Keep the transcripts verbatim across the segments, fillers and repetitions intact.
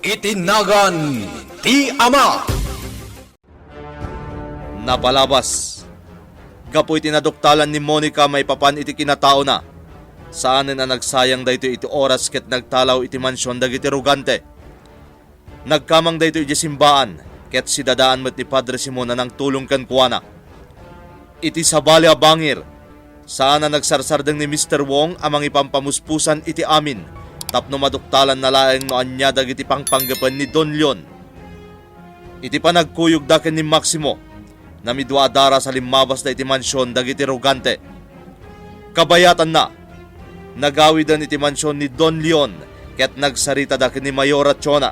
Iti nagan ti Ama. Napalabas. Gapu iti naduktalan ni Monica maipapan iti kinataona, saanen a nagsayang daytoy iti oras ket nagtalaw iti mansion dagiti rugante. Nagkamang daytoy idiay simbaan, ket sidadaan met ni Padre Simon a nangtulong kenkuana. Iti sabali a bangir, saan a nagsarsardeng ni Mister Wong a mangipampamuspusan iti amin tapno maduktalanna laeng no ania dagiti pangpanggepen ni Don Leon. Iti panagkuyogda ken ni Maximo, namidua a daras a limmabasda iti mansion dagiti rugante. Kabayatanna, nagawiden iti mansion ni Don Leon ket nagsaritada ken ni Mayora Chona.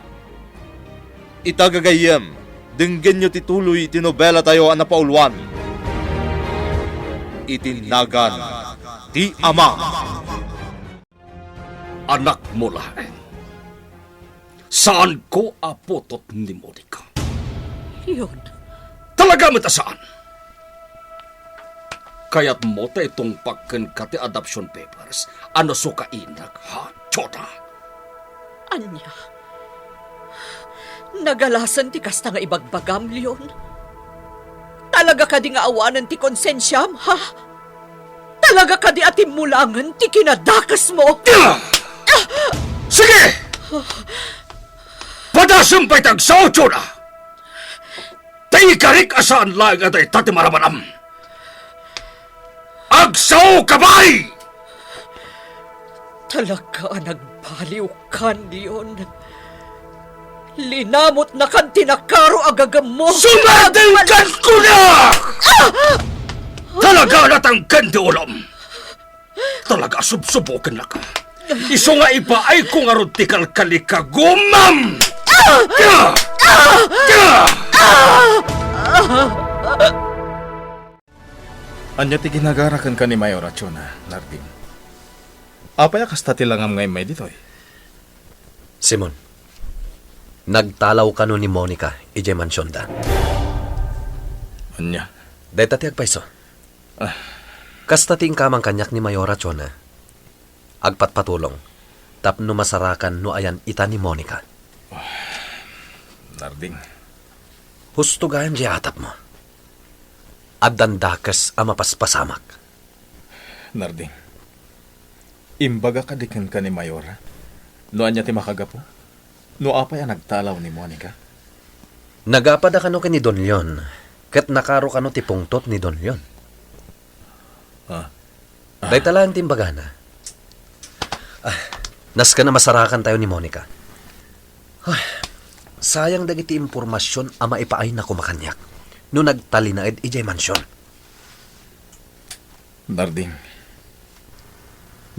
Ita gagayyem, denggenyo ti tuloy iti nobelatayo a napauluan. Iti nagan ti Ama. Anakmo laeng. Saanko a putot ni Monica. Leon. Talaga met a saan. Kayatmo ta itungpak kenka ti adoption papers a no sukainak, ha, Chona? Ania? Nagalasen ti kasta nga ibagbagam, Leon? Talaga kadi nga awanen ti konsensiam, ha? Talaga kadi a timmulangen ti kinadakesmo? Ah! Sige! Padasem pay ti agsao, Chona! Ta ikarik a saan laeng a dayta ti maramanam. Agsao, kabay! Talaga a nagbaliwkan, Leon. Linamutnakan ti nakaro a gagammo. Sumardenkan kuna! Ah! Talaga a natangken ti ulom. Talaga a subsubokennaka. Isu nga ipaayko ngarud ti kalkalikagumam! Ah! Ah! Ah! Ah! Ania ti ginagara kenka ni Mayor Chona, Narding? Apay a kasta ti langam nga immay ditoy? Simon, nagtalaw kano ni Monica idiay mansionda. Ania? Dayta ti agpayso. Ah. Kasta ti inkamang kaniak ni Mayora Chona. Agpatpatulong tapno masarakan no ayan ita ni Monica. Narding. Husto gayam diay atapmo. Addan dakes a mapaspasamak. Narding, imbaga kadi kenka ni Mayora no ania ti makagapu? No apay a nagtalaw ni Monica? Nagapada kano ken ni Don Leon, ket nakaro kano ti pungtot ni Don Leon. Ah. Ah. Dayta laeng ti imbagana. Ah, nasken a masarakan tayo ni Monica. Ah, sayang dagiti impormasion a maipaayna koma kaniak no nagtalinaed idiay mansion. Narding,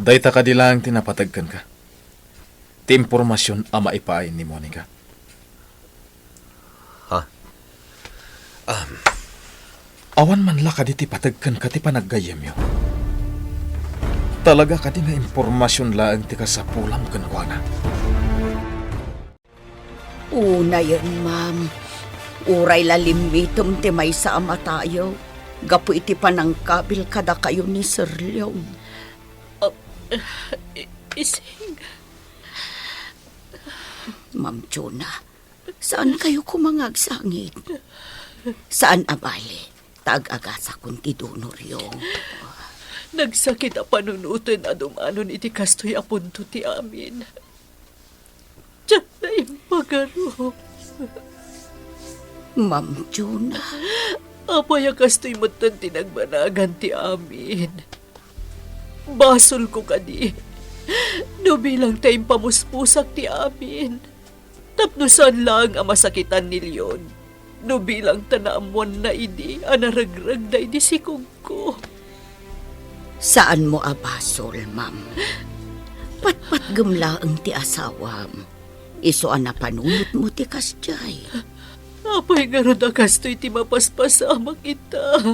dayta kadi laeng ti napateg kenka? Ti impormasion a maipaay ni Monica? Ha? Um. Awan man la kadi ti pateg kenka ti panaggayyemyo? Talaga kadi nga impormasion laeng ti kasapulam kenkuana? Unayen, ma'am. Uray la limmitem ti maysa a matayo gapu iti panangkabil kadakayo ni Sir Leon. Ah, i-, ising. Ma'am Chona, saan kayo koma nga agsangit? Saan a bale, ta ag-agasakon ti donoryo. Nagsakit a panunoten a dumanon iti kastoy a punto ti amin. Diak naimbag ngarud. Ma'am Chona. Apay a kastoy metten ti nagbanagan ti amin? Basolko kadi no bilang ta impamuspusak ti amin, tapno saan laeng a masakitan ni Leon no bilang ta naammoanna idi a naregreg daydi sikogko. Saanmo a basol, ma'am. Patpatgem laeng ti asawam. Isu a napanunotmo ti kasdiay. Apay ngarud a kastoy ti mapaspasamak ita?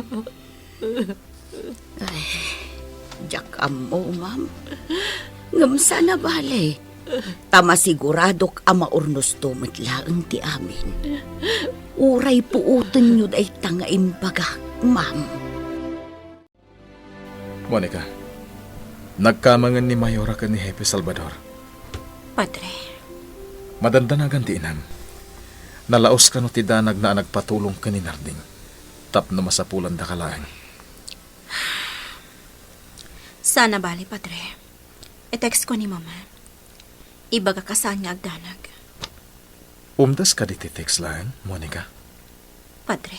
Ay, diak ammo, ma'am. Ngem saan a bale, ta masiguradok a maurnosto met laeng ti amin. Uray puotenyo dayta nga imbagak, ma'am. Monica, nagkamangen ni Mayora ken ni Jefe Salvador. Padre, Madandanagan ti inam. Nalaos kano ti danagna a nagpatulong ken ni Narding tapno masapulandaka laeng. Saan a bale, Padre. I-text ko ni Mama. Ibagak a saan nga agdanag. Umdas kadi ti text laeng, Monica? Padre.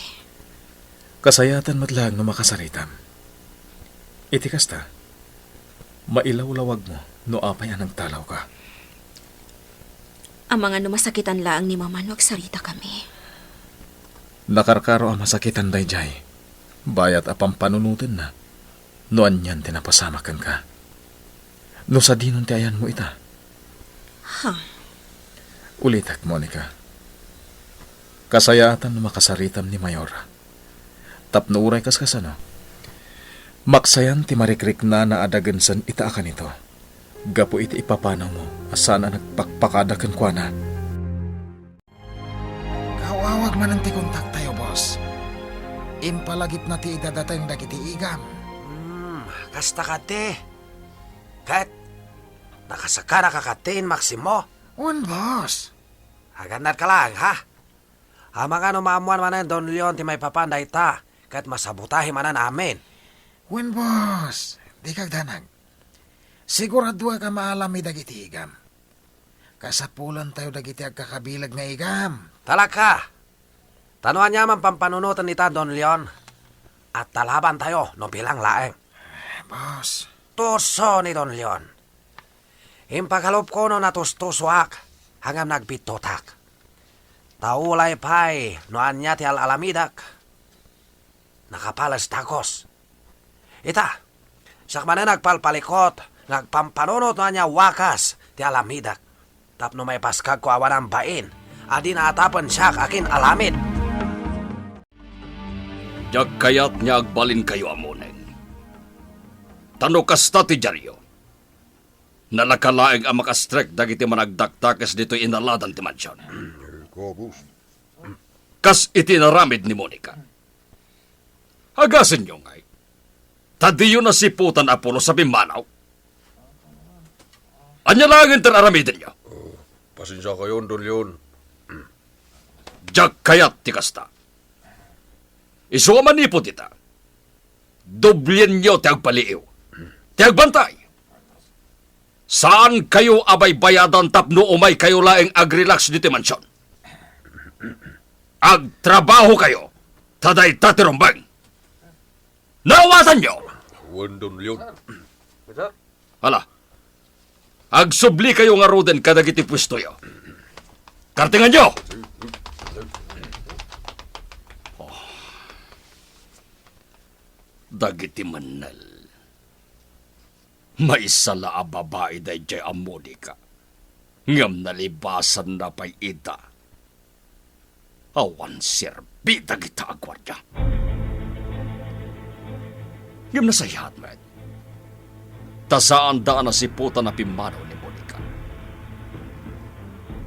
Kasayaatan met laeng no makasaritam. Iti kasta, mailawlawagmo no apay a nagtalawka. Amangan no masakitan laeng ni Mama no agsaritakami. Nakarkaro a masakitan daydiay, bayat a pampanunotenna no anian ti napasamak kenka. No sadinon ti ayanmo ita? Ha? Ulitek, Monica. Kasayaatan no makasaritam ni Mayor. Tapno uray kaskasano, maksayan ti marikriknana a dagensen ita a kanito, gapu iti ipapanawmo a saan a nagpakpakada kenkuana. Kaawawag manen ti kontaktayo, boss. Impalagipna ti idadateng dagiti igam. Hmm, kasta kadi. Ket, nakasakana ka kadi, Maximo? Wen, boss. Agannadka laeng, ha? Amangan no maammuan manen Don Leon ti maipapan dayta, ket masabutahi manen amin. Wen, boss. Dika agdanag. Siguradoak a maalam dagiti igam. Kasapulantayo dagiti agkakabileg nga igam. Talaka! Ta no aniaman pampanunoten ita, Don Leon, agtalabantayo no bilang laeng. Boss. Tuso ni Don Leon. Impagalupko no natustusoak, ngem nagbiddutak. Ta ulay pay no ania ti al-alamidek, nakapales dagus. Ita, siak manen agpalpalikut nga agpampanunot no ania wakas ti alamidek, tapno maipaskagko awanan bain a di naatapen siak akin-alamid. Diak kayat nga agbalinkayo ammonen. Ta no kasta ti diaryo, nalaka laeng a makastrek dagiti managdakdakes ditoy inaladan ti mansion. Kas iti inaramid ni Monica. Agasenyo ngay, ta diyo nasiputan a pulos a pimmanaw. Ania laeng ti ar-aramidenyo? Oh, pasensiakayon, Don Leon. Diak kayat ti kasta. Isu a manipud ita, doblienyo ti agbaliiw, ti agbantay. Saankayo a baybayadan tapno umaykayo laeng agrelax ditoy mansion. Agtrabahokayo, ta dayta ti rumbeng. Naawatanyo? Wen, Don Leon. Ala, agsublikayo ngaruden kadagiti puestoyo. Kartenganyo! Oh. Dagiti mennel. Maysa la a babai daydiay a Monica, ngem nalibasanna pay ida. Awan serbi dagita a guardia. Ngem nasayaat met, ta saanda a nasiputan a pimmanaw ni Monica.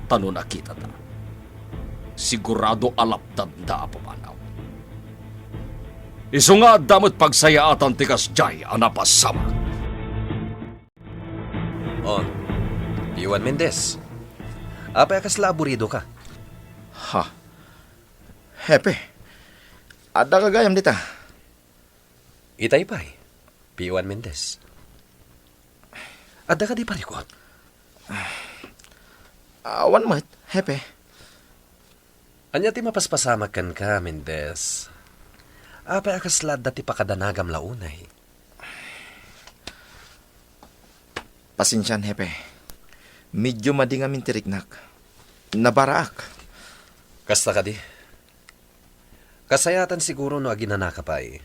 Ta no nakitata, sigurado a laptanda a pumanaw. Isu nga adda met pagsayaatan ti kasdiay a napasamak. Oh, P one Mendez. Apay a kasla aburidoka? Ha? Hepe, adda ka gayam dita? Itay pay, P one Mendez. Adda kadi parikut? Awan met, Hepe. Ania ti mapaspasamak kenka, Mendez? Apay a kasla adda ti pakadanagam la unay? Pasensian, Hepe. Medyo madi ngamin ti riknak. Nabaraak. Kasta kadi? Kasayaatan siguro no aginanaka pay.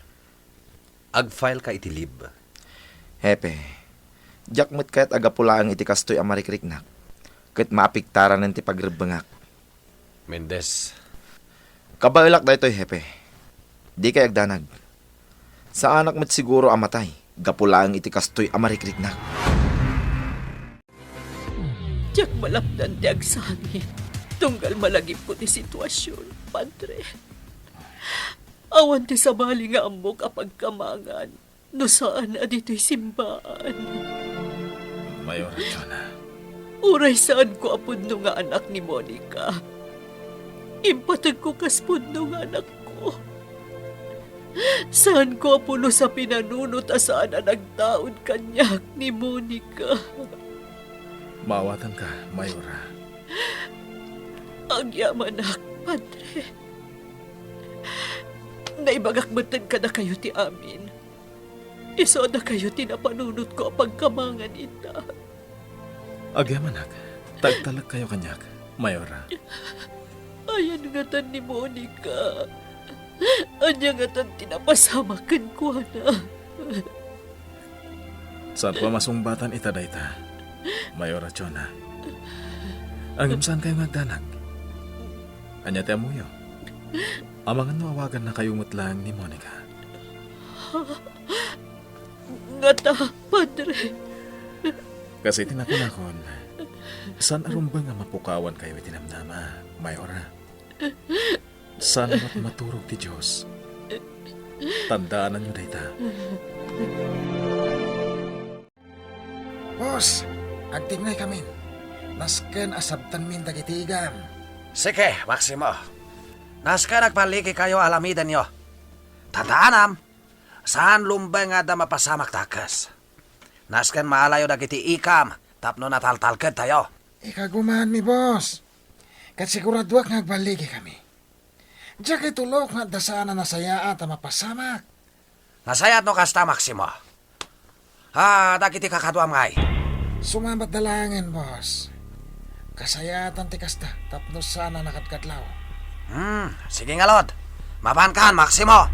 Ag-file ka iti leave. Hepe, diak met kayat a gapu laeng iti kastoy a marikriknak ket maapektaran ti pagrebbengak. Mendez. Kabaelak daytoy, Hepe. Dikay agdanag. Saanak met siguro a matay gapu laeng iti kastoy a marikriknak. Diak malapdan ti agsangit, tunggal malagipko ti situasion, Padre. Awan ti sabali nga ammok a pagkamangan no saan a ditoy simbaan. Mayor Jonah, Uray saanko a pudno nga anak ni Monica, impategko kas pudno nga anakko. Saanko a pulos a pinanunot a saan a nagtaud kaniak ni Monica. Maawatanka, Mayora. Agyamanak, Padre. Naibagak metten kadakayo ti amin. Isu a dakayo ti napanunotko a pagkamangan ita. Agyamanak, ta agtalekkayo kaniak, Mayora. Ayan ngatan ni Monica. Ania ngatan ti napasamak kenkuana? Saanko a masungbatan ita dayta, Mayora Chona. Ngem saankayo nga agdanag? Ania ti ammoyo? Amangan no awagannakayo met laeng ni Monica. Ngata, Padre. Kas iti nakunakon, saan a rumbeng a mapukawankayo iti namnama, Mayora. Saan met maturog ti Dios. Tandaananyo dayta. Boss, agtignaykamin. Nasken a sabtenmin dagiti igam. Sige, Maximo. Nasken agballigikayo a aramidenyo. Tandaanam, saan rumbeng nga adda mapasamak dakes. Nasken maalayo dagiti igam tapno nataltalkedtayo. Ikagumanmi, boss. Ket siguraduak nga agballigikami. Diak itulok nga adda saan a nasayaat a mapasamak. Nasayaat no kasta, Maximo. Ah, dagiti kakaduam ngay? Sumabat da laengen, boss. Kasayaatan ti kasta tapno saan a nakadkadlaw. Hmm, sige ngarud. Mapankan, Maximo.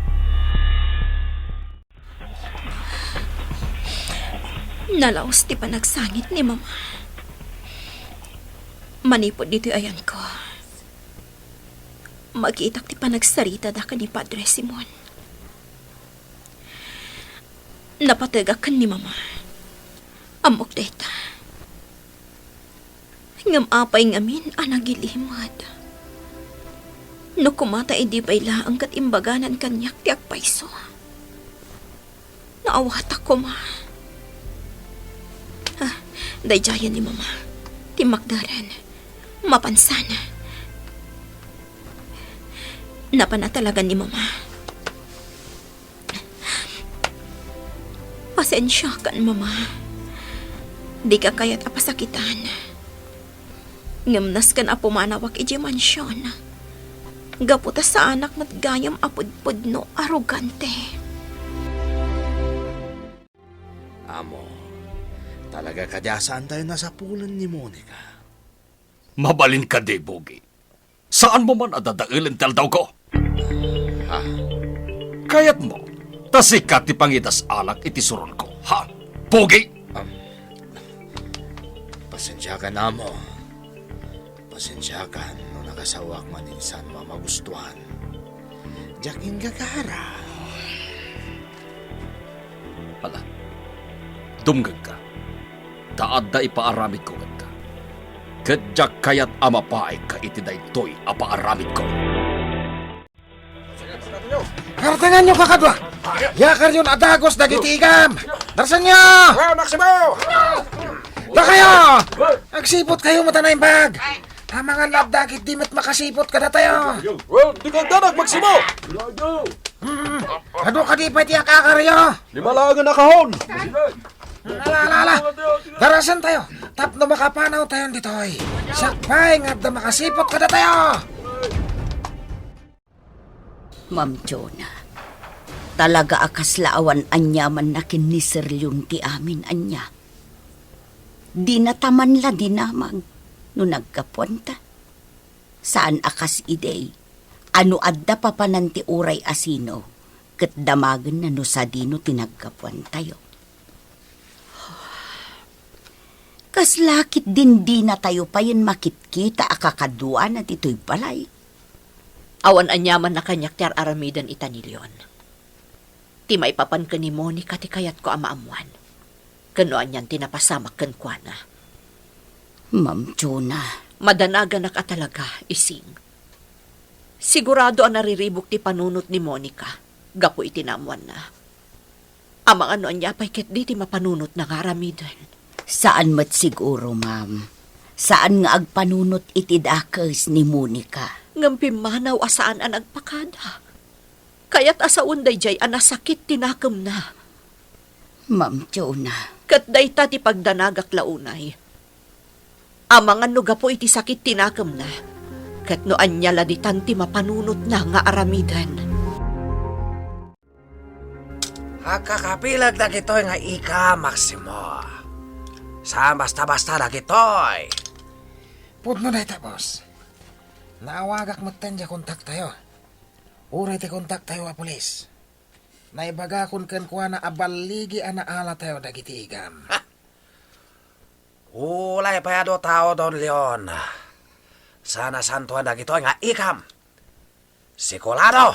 Nalaus ti panagsangit ni Mama. Manipud ditoy ayanko, makitak ti panagsaritada ken ni Padre Simon. Napategak ken ni Mama. Ammok dayta. Ngem apay ngamin a nagilimad? No koma ta idi pay laeng ket imbaganan kaniak ti agpayso. Naawatak koma. Ah, daydiayen ni Mama. Timmakderen. Mapansan. Napan a talagan ni Mama. Pasensiakan, Mama. Dika kayat a pasakitan. Ngem nasken a pumanawak idiay mansion. Gapu ta saanak met gayam a pudpudno, arogante. Amo, talaga kadi a saantayo nasapulen ni Monica? Mabalin kadi, Pogi. Saanmo man a dadaelen ti aldawko? Ha? Kayatmo, ta sika ti pangidas-alak iti suronko, ha? Pogi! Um, pasensiakan, amo. Pasensiakan no nakasaoak maninsan a magustuan. Diak inggagara. Ala, dumngegka, ta adda ipaaramidko kenka. Ket diak kayat a mapaayka iti daytoy a paaramidko. Kartenganyo, kakadua! Yakaryon a dagus dagiti igam! Darsenyo! Well, Maximo! Dakayo! Agsiputkayo met a naimbag! Amangan no adda ket di met makasiput kadatayo! Well, dika agdanag, Maximo! Hmm, adu kadi pay ti akakaryo? Lima laengen a kahon! Ala, ala, ala! Darasentayo tapno makapanawtayon ditoy. Sakbay nga adda makasiput kadatayo! Ma'am Jonah, talaga a kasla awan aniaman a ken ni Sir Leon ti amin ania. Dina ta man la dinamag no naggapuanta. Saan a kas idi, a no adda papanan ti uray asino, ket damagenna no sadino ti naggapuantayo. Kasla ketdin dinatayo payen makitkita a kakaduana ditoy balay. Awan aniaman a kaniak ti ar-aramiden ita ni Leon. Ti maipapan ken ni Monica ti kayatko a maammoan. Ken no anian ti napasamak kenkuana. Ma'am Jonah. Madanaganak a talaga, Ising. Sigurado a nariribuk ti panunot ni Monica gapu iti naammoanna. Amangan no ania pay ketdi ti mapanunotna nga aramiden. Saan met siguro, ma'am. Saan nga agpanunot iti dakes ni Monica. Ngem pimmanaw a saan a nagpakada. Kayat a sawen daydiay a nasakit ti nakemna. Ma'am Jonah. Ket dayta ti pagdanagak la unay. Amangan no gapu iti sakit ti nakemna, ket no ania la ditan ti mapanunotna nga aramiden. Agkakapileg dagitoy nga ika, Maximo. Saan basta-basta dagitoy. Pudno dayta, boss. Naawagak metten diay kontaktayo. Uray ti kontaktayo a pulis. Naibagakon kenkuana a balligi a naalatayo dagiti igam. Ha! Ulay pay adu tao, Don Leon. Saan a santoan dagitoy nga ikam. Sikulado!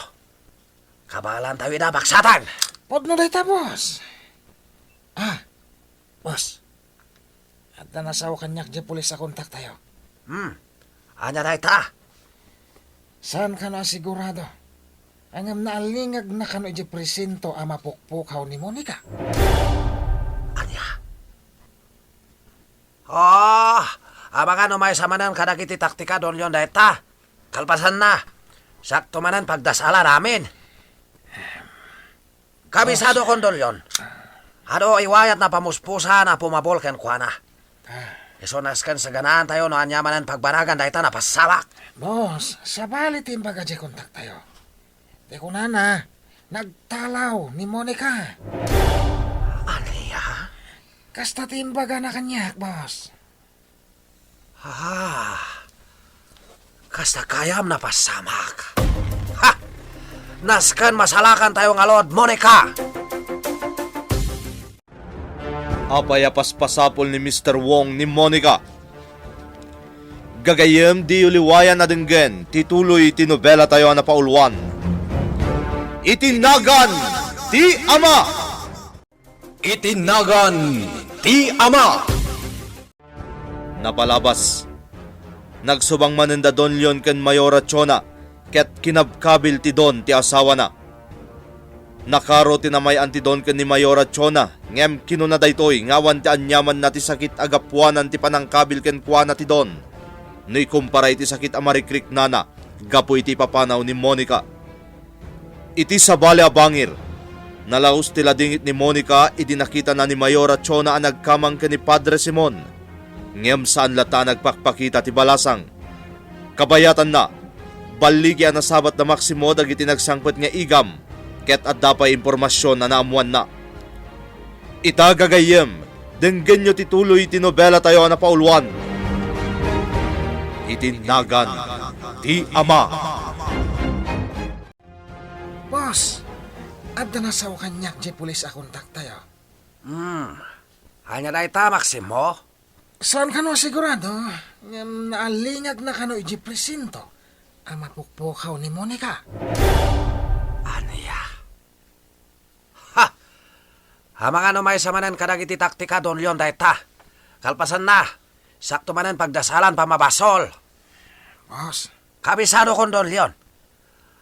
Kabaelantayo ida baksaten! Pudno dayta, boss. Ah, boss. Adda nasao kaniak diay pulis a kontaktayo. Hmm. Ania dayta? Saan kano a sigurado. Ngem naalingagna kano idiay presinto a mapukpukaw ni Monica. Ania? Ah, amangan no maysa manen kadagiti taktika, Don Leon, dayta. Kalpasanna, sakto manen pagdasalan amin. Kabisado kon, Don Leon. Adu iwayatna pamuspusan a pumabol kenkuana. Isu nasken saganaantayo no ania manen pagbanagan dayta a passamak. Boss, sabali ti imbaga diay kontaktayo. Ti kunana, nagtalaw ni Monica. Ania? Kasta ti imbagana kaniak, boss. Ah, kasta kayam a passamak. Ha! Nasken masalakantayo ngarud, Monica! Apay a paspasapul ni Mister Wong ni Monica? Gagayyem, diyo liwayan a denggen ti tuloy ti nobelatayo a napauluan, Iti Nagan ti Ama. Iti Nagan ti Ama. Napalabas. Nagsubang manen da Don Leon ken Mayora Chona ket kinabkabil ti Don ti asawana. Nakaro ti namay-an ti Don ken ni Mayora Chona, ngem kinuna daytoy nga awan ti aniamanna ti sakit a gapuanan ti panangkabil kenkuana ti Don no ikumpara iti sakit a marikriknana gapu iti ipapanaw ni Monica. Iti sabali a bangir, nalaus ti ladingit ni Monica idi nakitana ni Mayora Chona a nagkamang ken ni Padre Simon, ngem saan latta a nagpakpakita ti balasang. Kabayatanna, balligi a nasabat da Maximo dagiti nagsangpet nga igam, ket adda pay impormasion a naammoanna. Ita, gagayyem, denggenyo ti tuloy ti nobelatayo a napauluan, Iti Nagan ti Ama. Boss, adda nasao kaniak diay pulis a kontaktayo. Hmm. Ania dayta, Maximo? Saan kano a sigurado, ngem naalingagna kano idiay presinto a mapukpukaw ni Monica. Ania? Ha! Amangan no maysa manen kadagiti taktika, Don Leon, dayta. Kalpasanna, sakto manen pagdasalan pammabasol. Boss. Kabisado kon, Don Leon.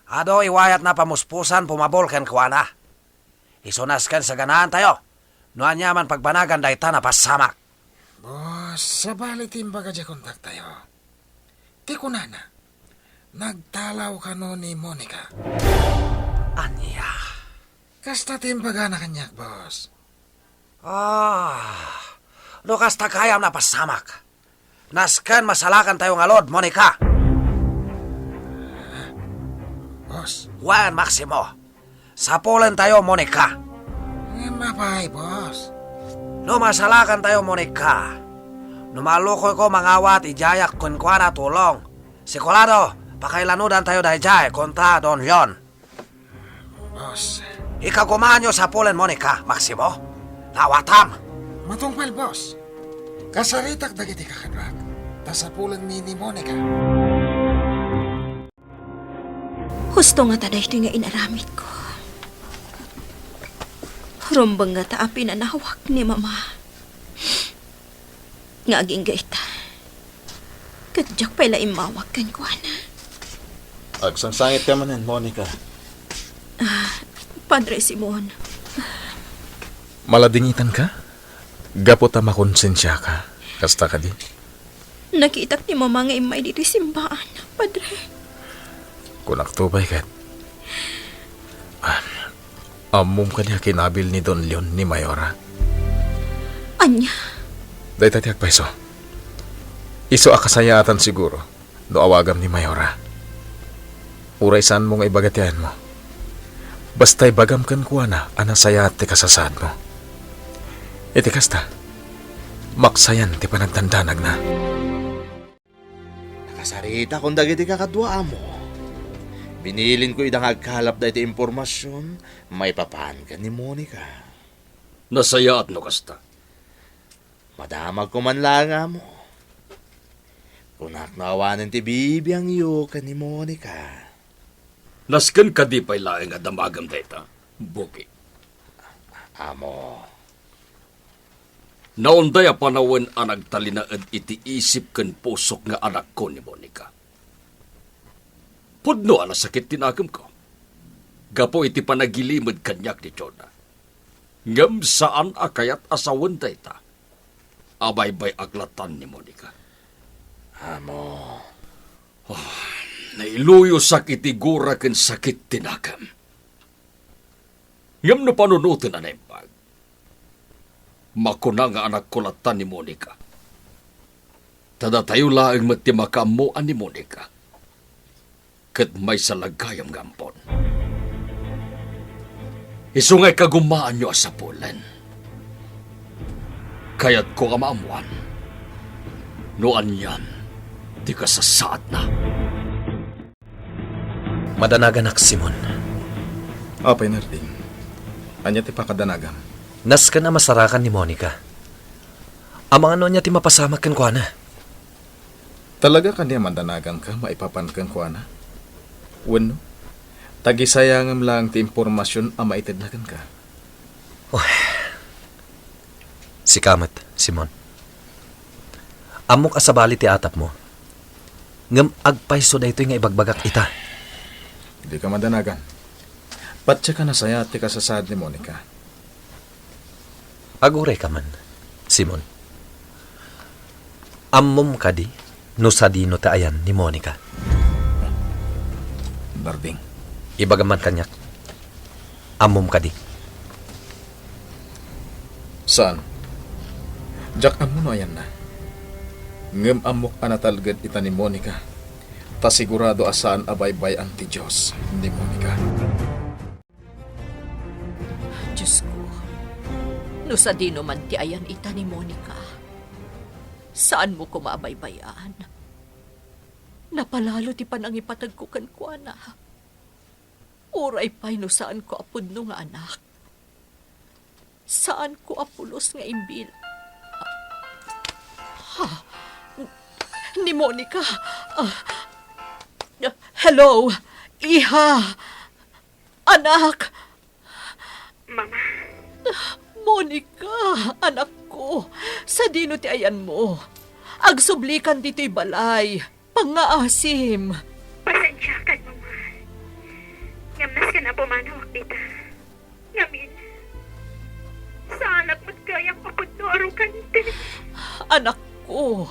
Adu iwayatna pamuspusan pumabol kenkuana. Isu nasken saganaantayo no aniaman pagbanagan dayta a passamak. Boss, sabali ti imbaga diay kontaktayo. Ti kunana, nagtalaw kano ni Monica. Ania? Kasta ti imbagana kaniak, boss. Ah, no kasta kayam a passamak, nasken masalakantayo ngarud, Monica. Boss. Wen, Maximo, sapulentayo, Monica. Ngem apay, boss? No masalakantayo, Monica, no malukoyko mangawat idiayak kenkuana tulong, sigurado, pakailanodantayo daydiay kontra Don Leon. Boss. Ikagumaanyo sapulen Monica, Maximo. Naawatam. Matungpal, boss. Kasaritak dagiti kakaduak. Ta sapulenmi ni Monica. Husto ngata daytoy nga inaramidko. Rumbeng ngata a pinanawak ni Mama nga agingga ita. Ket diak pay la immawag kenkuana. Agsangsangitkayo manen, Monica. Ah, Padre Simon. Maladingitanka? Gapu ta makonsensiaka. Kasta kadi? Nakitak ni Mama nga immay ditoy simbaan, Padre. Kunak to pay ket. Ah, ammom kadi a kinabil ni Don Leon ni Mayora? Ania? Dayta ti agpayso. Isu a kasayaatan siguro no awagam ni Mayora. Uray saanmo nga ibaga ti ayanmo, basta ibagam kenkuana a nasayaat ti kasasaadmo. Iti kasta, maksayan ti panagdandanagna. Nakasaritakon dagiti kakadua, Amo. Binilinko ida nga agkalap daytoy impormasion maipapan ken ni Monica. Nasayaat no kasta. Madamagko man laeng, Amo. Kunak no awanen ti bibiangyo ken ni Monica. Nasken kadi pay laeng a damagem dayta, Buki? Amo. Naunday a panawen a nagtalinaed iti isip ken pusok nga anakko ni Monica. Pudno a nasakit ti nakemko gapu iti panagilimed kaniak ni Jonah. Ngem saan a kayat a sawen dayta. Abaybay-ak latan ni Monica. Amo. Oh, nailuyosak iti gura ken sakit ti nakem. Ngem no panunoten a naimbag, makuna nga anakko latta ni Monica. Ta datayo laeng met ti makaammo a ni Monica ket maysa la gayam nga ampon. Isu nga ikagumaanyo a sapulen. Kayatko a maammoan no anian ti kasasaadna. Madanaganak, Simon. Apay, Narding. Ania ti pakadanagam? Nasken a masarakan ni Monica. Amangan no ania ti mapasamak kenkuana. Talaga kadi a madanaganka maipapan kenkuana? Wenno, tagisayangem laeng ti impormasion a maitedna kenka? Oh, sika met, Simon. Ammok a sabali ti atapmo. Ngem agpayso daytoy nga ibagbagak ita. Dika madanagan. Patiek a nasayaat ti kasasaad ni Monica. Agurayka man, Simon. Ammom kadi no sadino ti ayan ni Monica? Narding. Ibagam man kaniak. Ammom kadi? Saan. Diak ammo no ayanna. Ngem ammok a natalged ita ni Monica. Ta sigurado a saan a baybay-an ti Dios ni Monica. Diosko, no sadino man ti ayan ita ni Monica, saanmo koma a baybay-an. Napalalo ti panangipategko kenkuana. Uray pay no saanko a pudno nga anak, saanko a pulos nga imbil-, ha? Ni Monica? Ah, hello, iha. Anak! Mama. Monica, anakko, sadino ti ayanmo? Agsublikan ditoy balay. Pangngaasim. Pasensiakan, Mama. Ngem nasken a pumanawak dita. Ngamin, saanak met gayam a pudno a rugante. Anakko,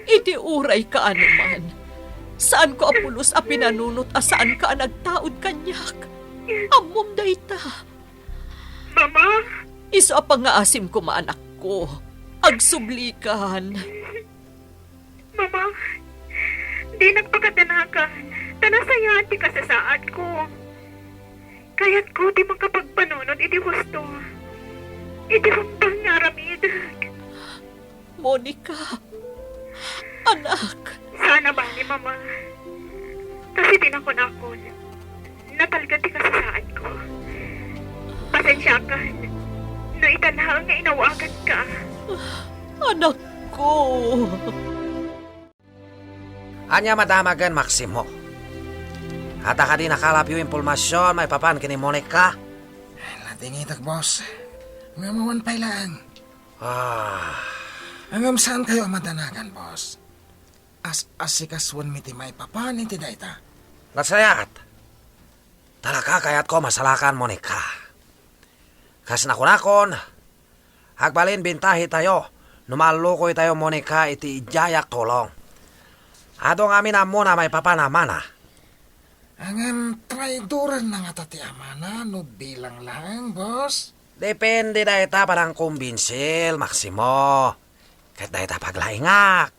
iti uray kaano man, saanko a pulos a pinanunot a saanka a nagtaud kaniak. Ammom dayta. Mama! Isu a pangngaasim koma, anakko. Agsublikan. Mama, dinak pakadanagan, ta nasayaat ti kasasaadko. Kayatko ti makapagpanunot iti husto, iti rumbeng nga aramidek. Monica, anak. Saan a bale, Mama. Kasi ti nakunakon, natalged ti kasasaadko. Pasensiakan no ita laeng nga inawaganka. Anakko. Ania madamagen, Maximo? Adda kadi nakalapyo impormasion maipapan ken ni Monica? Nadingitek, boss. Ngem awan pay laeng. Ah. Ngem saankayo a madanagan, boss. As-asikasuenmi ti maipapan iti dayta. Nasayaat. Talaga kayatko a masalakan, Monica. Kas nakunakon, agbalin bintahitayo no maallukoytayo, Monica, iti idiayak tulong. Adu ngamin ammona maipapan amana. Ngem traidorenna ngata ti amana no bilang laeng, boss? Depende dayta panangkumbinsil, Maximo. Ket dayta paglaingak.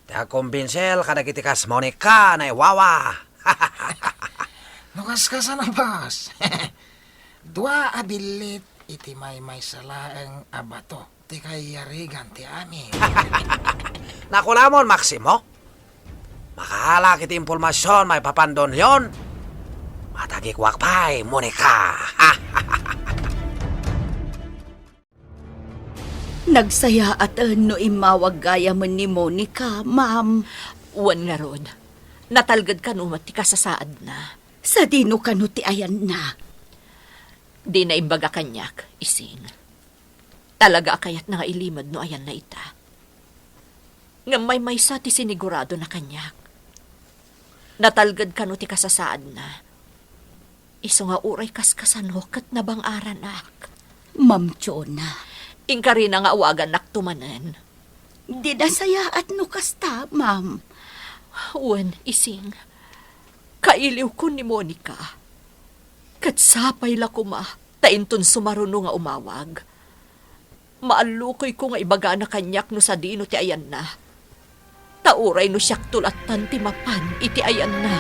Ti agkumbinsil kadagiti kas Monica naiwawa. No kaskasano, boss? Dua a billit iti maymaysa laeng a bato ti kaiyarigan ti amin. Nakulamon, Maximo? Makaalak iti impormasion maipapan Don Leon? Matagikuak pay, Monica. Nagsayaaten no immawag gayamen ni Monica, ma'am. Wen ngarud, natalged kano met ti kasasaadna. Sadino kano ti ayanna? Dina imbaga kaniak, Ising. Talaga a kayatna nga ilimed no ayanna ita. Ngem maymaysa ti siniguradona kaniak. Natalged kano ti kasasaadna. Isu nga uray kaskasano ket nabang-aranak. Ma'am Chona. Inkarina nga awagannakto manen. Dina sayaat no kasta, ma'am. Wen, Ising. Kailiwko ni Monica. Ket sapay la koma ta inton sumaruno nga umawag. Maallukoyko nga ibagana kaniak no sadino ti ayanna. Ta uray no siakto lattan ti mapan iti ayanna.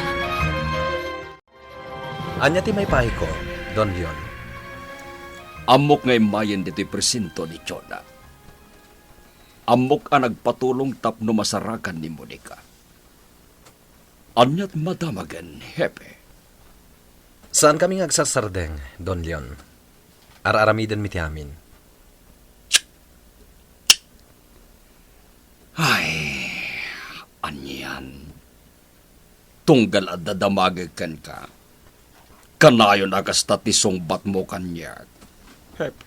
Ania ti maipahiko, Don Leon? Ammok nga immayen ditoy presinto ni Chona. Ammok a nagpatulong tapno masarakan ni Monica. Ania ti madamagen, Hepe? Saankami nga agsasardeng, Don Leon. Ar-aramidenmi ti amin. Ay, anian. Tunggal adda damagek kenka. Kanayon a kasta ti sungbatmo kaniak. Hepe.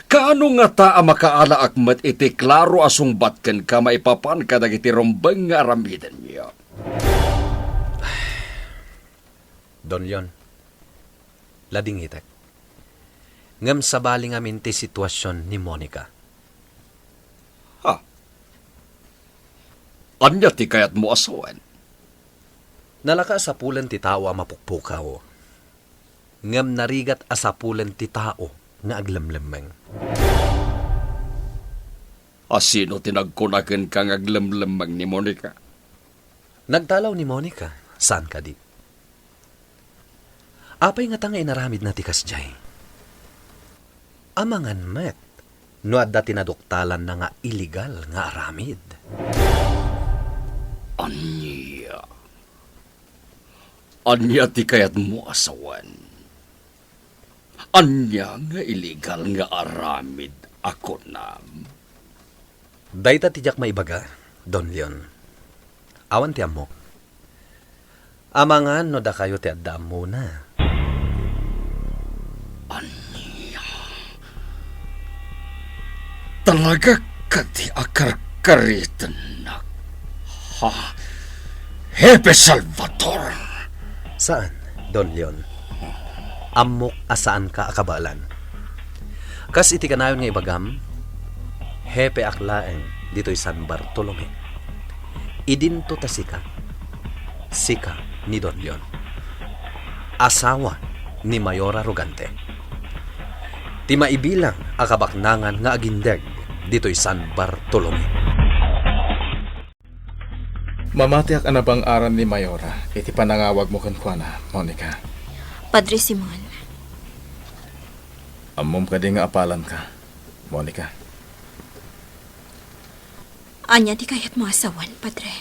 Kaano ngata a makaalaak met iti klaro a sungbat kenka maipapan kadagiti rumbeng nga aramidenyo? Don Leon, ladingitek. Ngem sabali ngamin ti situasion ni Monica. Ha? Ania ti kayatmo a sawen? Nalaka a sapulen ti tao a mapukpukaw, ngem narigat a sapulen ti tao nga aglemlemmeng. A sino ti nagkuna kenka nga aglemlemmeng ni Monica? Nagtalaw ni Monica, saan kadi? Apay ngata nga inaramidna ti kasdiay? Amangan met no adda ti naduktalanna nga illegal nga aramid. Ania? Ania ti kayatmo a sawen? Ania nga illegal nga aramid a kunam? Dayta ti diak maibaga, Don Leon. Awan ti ammok. Amangan no dakayo ti adda ammona. Ania? Talaga kadi a karkaritennak? Ha? Hepe Salvador! Saan, Don Leon. Ammok a saanka a kabaelan. Kas iti kanayon nga ibagam, hepeak laeng ditoy San Bartolome. Idinto ta sika, sika ni Don Leon, asawa ni Mayora Rogante, ti maibilang a kabaknangan nga agindeg ditoy San Bartolome. Mamatiak a nabang-aran ni Mayora iti panangawagmo kenkuana, Monica. Padre Simon. Ammom kadi nga apalanka, Monica? Ania ti kayatmo a sawen, Padre?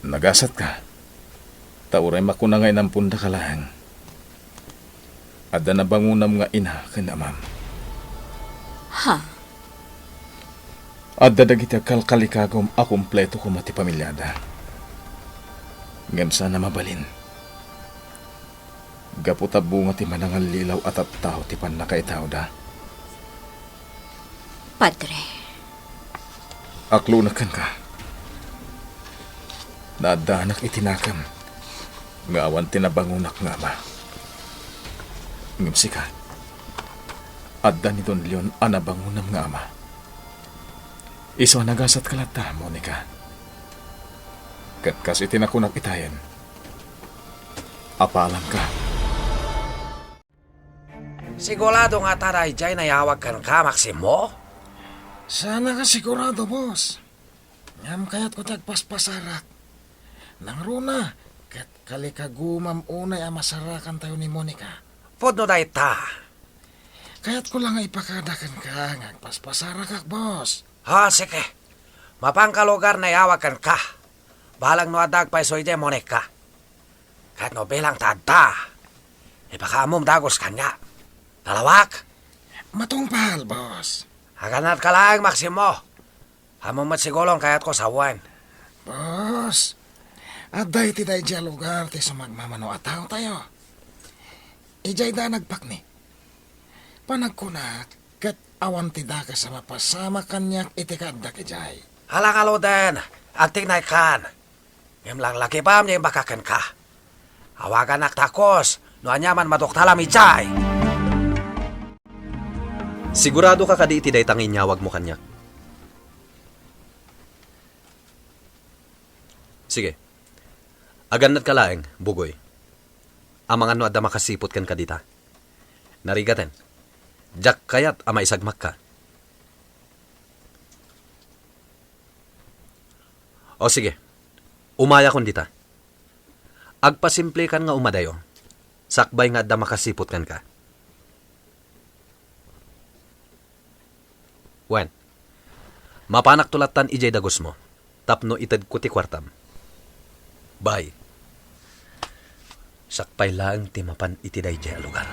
Nagasatka. Ta uray makuna nga inampondaka laeng, adda nabangonam nga ina ken amam. Ha? Adda dagiti agkalkalikagom a kompleto koma ti pamiliada. Ngem saan a mabalin. Gapu ta bunga ti manangallilaw a tattao ti pannakaitaoda. Padre. Aklonek kenka. Naaddaanak iti nakem nga awan ti nabangonak nga ama. Ngem sika, adda ni Don Leon a nabangonam nga ama. Isu a nagasatka latta, Monica. Ket kas iti nakunak itayen, apalanka. Sigurado nga adda daydiay nayawag kenka, Maximo? Saan a sigurado, boss. Ngem kayatko ti agpaspasarak. Nangruna, ket kalikagumam unay a masarakantayo ni Monica. Pudno dayta. Kayatko la nga ipakada kenka nga agpaspasarakak, boss. Ah, sige. Mapanka lugar nayawag kenka. Balang no adda agpayso idiay Monica. Ket no bilang ta adda, ipakaammom dagus kaniak. Nalawag? Matungpal, boss. Agannadka laeng, Maximo. Ammom met siguro nga kayatko sawen. Boss, adda iti daydiay a lugar ti sumagmamano a taotayo. Idiayda nagpakni. Panagkunak, ket awan ti dakes a mapasamak kaniak iti kaaddak idiay. Ala ngaruden, agtignaykan. Ngem langlakipam nga imbagak kenka. Awaganak ta kos no aniaman maduktalam idiay. Siguradoka kadi iti dayta nga inyawagmo kaniak? Sige. Agannadka laeng, Bugoy. Amangan no adda makasiput kenka dita. Narigaten. Diak kayat a maisagmakka. O sige, umayakon dita. Agpasimplekan nga umadayo, sakbay nga adda makasiput kenka. Wen, mapanakto lattan idiay dagusmo tapno itedko ti kuartam. Bay, siak pay laeng ti mapan iti daydiay a lugar.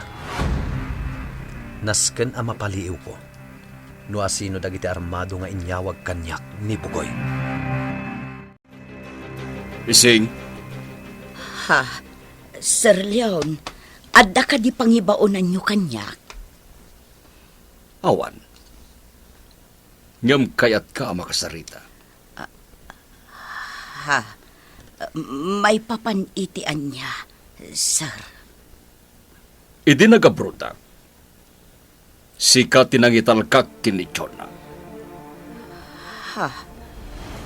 Nasken a mapaliiwko no asino dagiti armado nga inyawag kaniak ni Bugoy. Ising? Ha, Sir Leon, adda kadi pangibaonanyo kaniak? Awan. Ngem kayatka a makasarita. Ha, maipapan iti ania, sir? Idi nagabrodak, sika ti nangitalkak ken ni Jonah. Ha?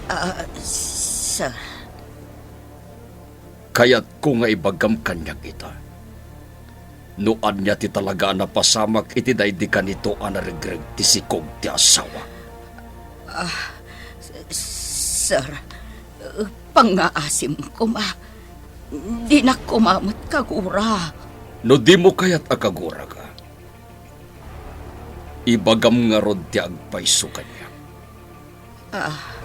Ah, sir. Kayatko nga ibagam kaniak ita. No ania ti talaga a napasamak iti daydi kanito a naregreg ti sikog ti asawa. Ah, s-, sir, pangngaasim koma. Dinak koma met kagura. No dimo kayat a kaguraka, ibagam ngarud ti agpayso kaniak. Ah.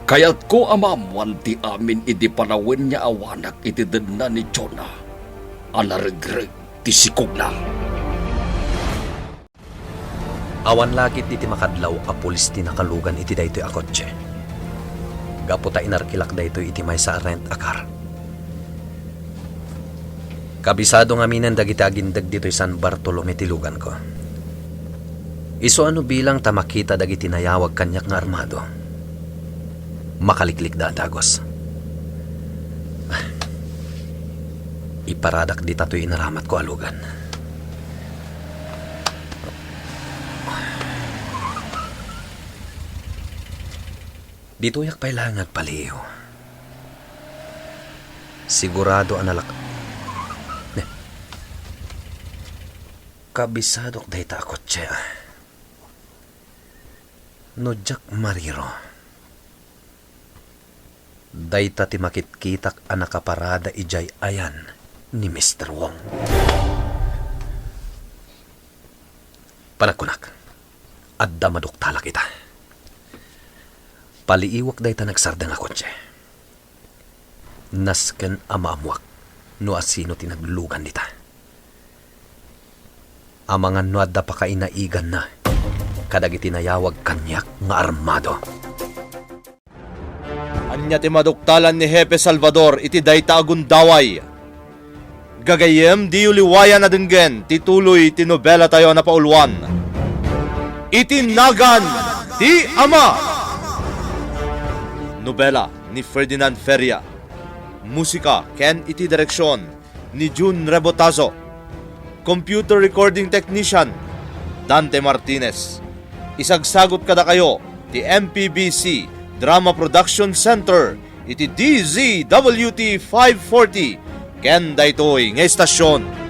Kayatko a maammoan ti amin idi panawen nga awanak iti denna ni Jonah a naregreg ti sikogna. Awan la ketdi ti makadlaw a pulis ti nakalugan iti daytoy a kotse. Gapu ta inarkilak daytoy iti maysa a rent a car. Kabisado ngaminen dagiti agindeg ditoy San Bartolome ti luganko. Isu a no bilang ta makita dagiti nayawag kaniak nga armado, makaliklikda a dagus. Iparadak dita toy inaramatko a lugan. Ditoyak pay laeng agpaliiw. Sigurado a nalak-, ne. Kabisadok dayta a kotse, a. No diak mariro, dayta ti makitkitak a nakaparada idiay ayan ni Mister Wong. Panagkunak, adda maduktalak ita. Paliiwak dayta nagsardeng a kotse. Nasken a maammuak no asino ti naglugan dita. Amangan no adda pakainaiganna kadagiti nayawag kaniak nga armado. Ania ti maduktalan ni Hepe Salvador iti dayta a gundaway? Gagayyem, diyo liwayan a denggen ti tuloy ti nobelatayo a napauluan, Iti Nagan ti Ama. Nobela ni Ferdinand Feria. Musika ken iti direksion ni Jun Rebotazo. Computer recording technician, Dante Martinez. Isagsagut kadakayo ti M P B C Drama Production Center iti D Z W T five forty ken daytoy nga estasion.